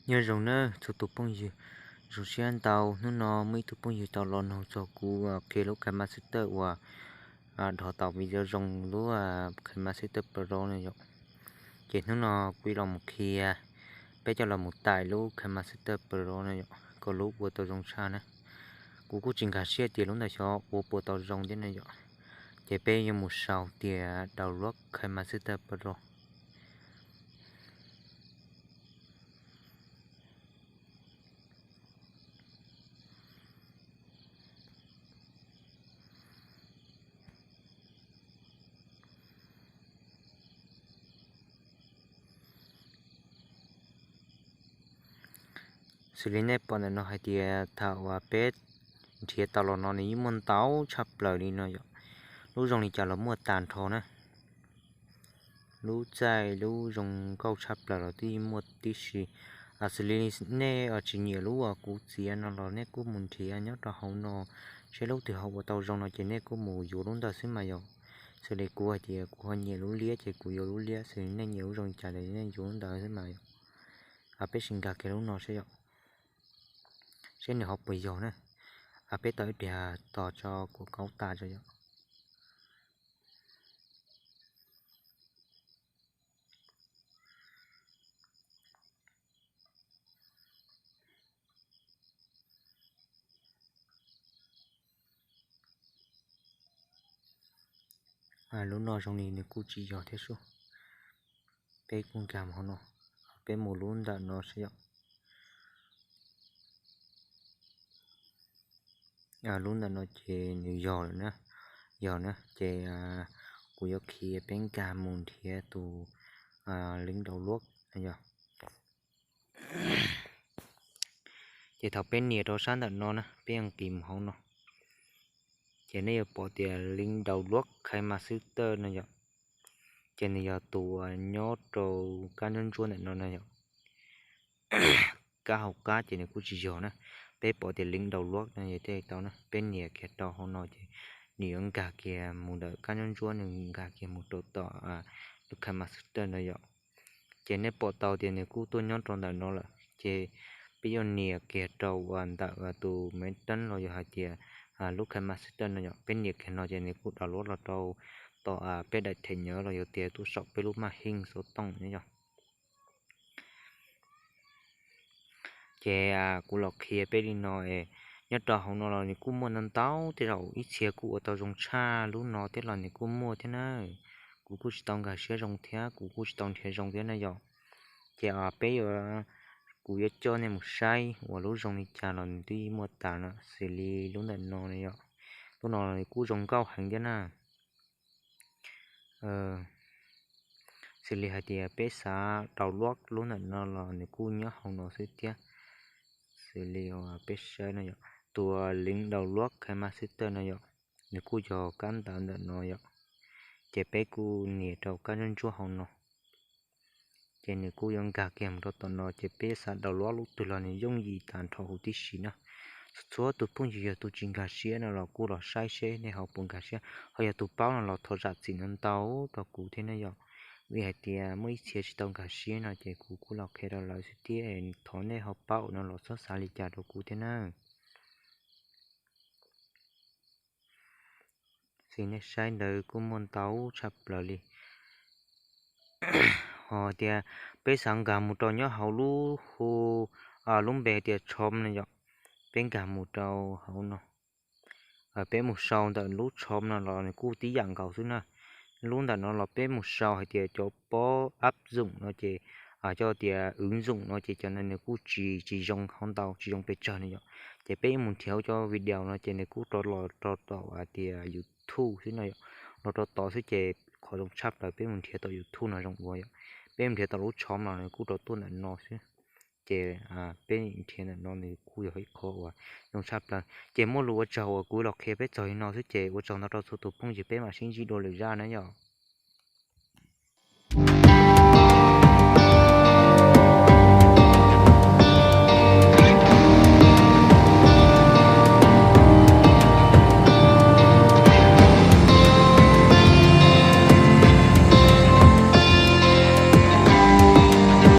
Nyob zoo nawb txhua tus phooj ywg, zoo siab ntau hnub no muaj ib tug phooj ywg tau los nug txog kuv qhia lub KineMaster uas dhos tau video zoo lub KineMaster Pro no yom. Ces hnub no kuv los mus qhia, peb coj los mus tải lub KineMaster Pro no yom, kom lub ua tau zoo tshaj na. Kuv kuj tsis nkag siab tias lub ntawd xyov ua puas tau zoo thiab na yom. Ces peb yuav mus sau tias download KineMaster Pro. Xws li nej pom ntawm no hais tias thaum uas peb nrhiav tau los no nws yeej muaj ntau tshaj plaws li no yom. Lub zoo li cas los muaj tag nrho na. Lub txaij lub zoo nkauj tshaj plaws los twb yeej muaj tib si. Xws li nej tsis nyiam lub uas kuv txiav no los nej kuj mus nrhiav nyob rau hauv no, saib lub twg ho ua tau zoo no ces nej kuj mus yuav lub ntawd xwb mas yom. Xws li kuv hais tias kuv ho nyiam lub liab ces kuv yuav lub liab, xws li nej nyiam lub zoo li cas ces nej yuav lub ntawd xwb mas yom. Peb sim nkag kiag lub no saib yom, saib nws ho puas yog na. Peb tau ib pliag tos tso kuam kaub tas tso yom. Lub no zoo li nws kuj tsis yog thiab sub. Peb kuj nkag mus hauv no, peb mus lub ntawm no saib yom. Lub ntawm no ces nws yog lawm na, yog na ces kuv yuav khiav peb nkag mus nrhiav tus link download no yog. Ces thaum peb nias rau sab ntawm no na, peb yuav nqis mus hauv no, ces nej yuav pom tias link download KineMaster no yom. Ces nws yog tus uas nyob rau kab ntsuab ntsuab ntawm no no yom. Kab hauv qab ces nws kuj tsis yog na. Peb pom tias link download no yog tej tau na, peb nias kiag rau hauv no ces nws yuav nkag kiag mus ntawm kab ntsuab ntsuab, nws nkag kiag mus rau tom lub KineMaster no yom. Ces nej pom tau tias nws kuj tuaj nyob rau ntawm no lawm ces peb yuav nias kiag rau ntawm tus maiv teeb los yog hais tias lub KineMaster no yom. Peb nias kiag no ces nws kuj download los rau tom peb daim thẻ nhớ los yog tias tuaj saum peb lub maj hij xov tooj no yom. Ces kuv los qhia peb li no es, nyob rau hauv no los nws kuj muaj ntau ntau tej zaum ib txhia kuj ua tau zoo tshaj lub no thiab los nws kuj muaj thiab na. Kuv kuj tsis tau nkag siab zoo thiab kuv kuj tsis tau nrhiav zoo thiab na yom. Ces peb yuav, kuv yuav coj nej mus saib uas lub zoo li cas los nws twb yeej muaj tas no, xws li lub ntawm no na yom. Lub no los nws kuj zoo nkauj heev thiab na. Xws li hais tias peb xav download lub ntawm no los nws kuj nyob hauv no xwb thiab. Xws li peb saib no yom, tus link download KineMaster no yom, nws kuj yog kab ntawv ntawm no yom. Ces peb kuj nias rau kab ntsuab ntsuab hauv no, ces nws kuj yuav nkag kiag mus rau tom no ces peb xav download lub twg los nws yooj yim tag nrho huv tib si na. Txhua tus phooj ywg yog tus tsis nkag siab no los kuj los saib seb nej ho puas nkag siab, ho yog tus paub no los thov zam txim ntau ntau rau kuv thiab na yom. Vim hais tias muaj ib txhia tsis tau nkag siab no ces kuv kuj los qhia rau lawv xwb thiab, thov nej ho paub no los txhob xav li cas rau kuv thiab na. Xws nej saib ntawd kuj muaj ntau tshaj plaws li. Ho tias peb xav nkag mus rau nyob hauv lub hu, lub npe tias Chrome no yom, peb nkag mus rau hauv no. Peb mus sau ntawm lub Chrome no los nws kuj tib yam nkaus xwb na. Lub ntawm no los peb mus sau hais tias cov pob áp dụng no ces, cov tias ứng dụng no ces cov no nws kuj tsis, tsis zoo hauv ntau, tsis zoo pes tsawg no yom. Ces peb mus nrhiav cov video no ces nws kuj rov los rau tom hais tias YouTube xwb no yom. Los rau tod xwb ces qhov zoo tshaj plaws peb mus nrhiav tom YouTube no zoo ua yom. Peb mus nrhiav tom lub Chrome los nws kuj rov tuaj ntawm no xwb. Ces peb nrhiav ntawm no nws kuj yog ib qho uas zoo tshaj plaws. Ces muaj lus ua tsaug uas kuv los qhia peb txog li no xwb ces ua tsaug ntau rau txhua tus phooj ywg, peb mam sib ntsib dua lwm zaj na yom.